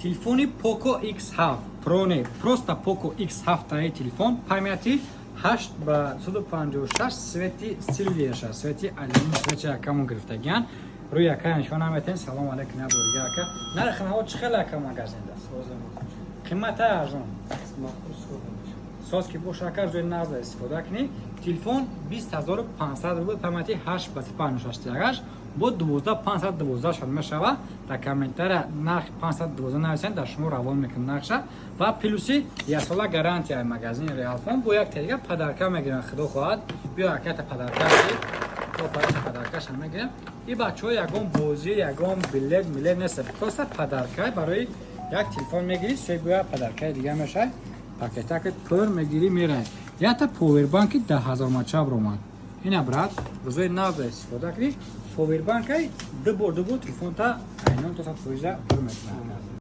Телефони Poco X7 Pro не, просто Poco X7 таи телефон, памяти 8 ба 156, цвети silver ша, цвети алюминий, цвети якамон гирифтагиян. Рӯи ака нишон наметен. Салом алейкум, наборига ака. Нархи наво чӣ хел, ака, магазиндаст? Қимата арзон. Соз ки боша, ака, ҷои нағза истифода кунӣ. Телефон 20 500 рубл, памяти 8 ба 56 ягаш бо 12 512 шад мешава. Дар комментария нархи 512 нависен, дар шумо равон мекунем нақша ва плюси яксола гарантия магазини Реалфон. Бо як тега подарка мегирам, худо хоҳад. Биё, аката, подарка подаркаша мегирем. И бачаҳо, ягон бозӣ, ягон билет милет нест, просто подарка барои як телефон мегирӣ, се гӯя подаркаи дига мешавад. Пакетаки пур мегирӣ, мерай. Якта повербанки 10 000 мача омад. Ина, брат, рӯзои нав истифода кунӣ. Повербанкай ду бор, ду бор телефонта айнон то 100% пур мекунад.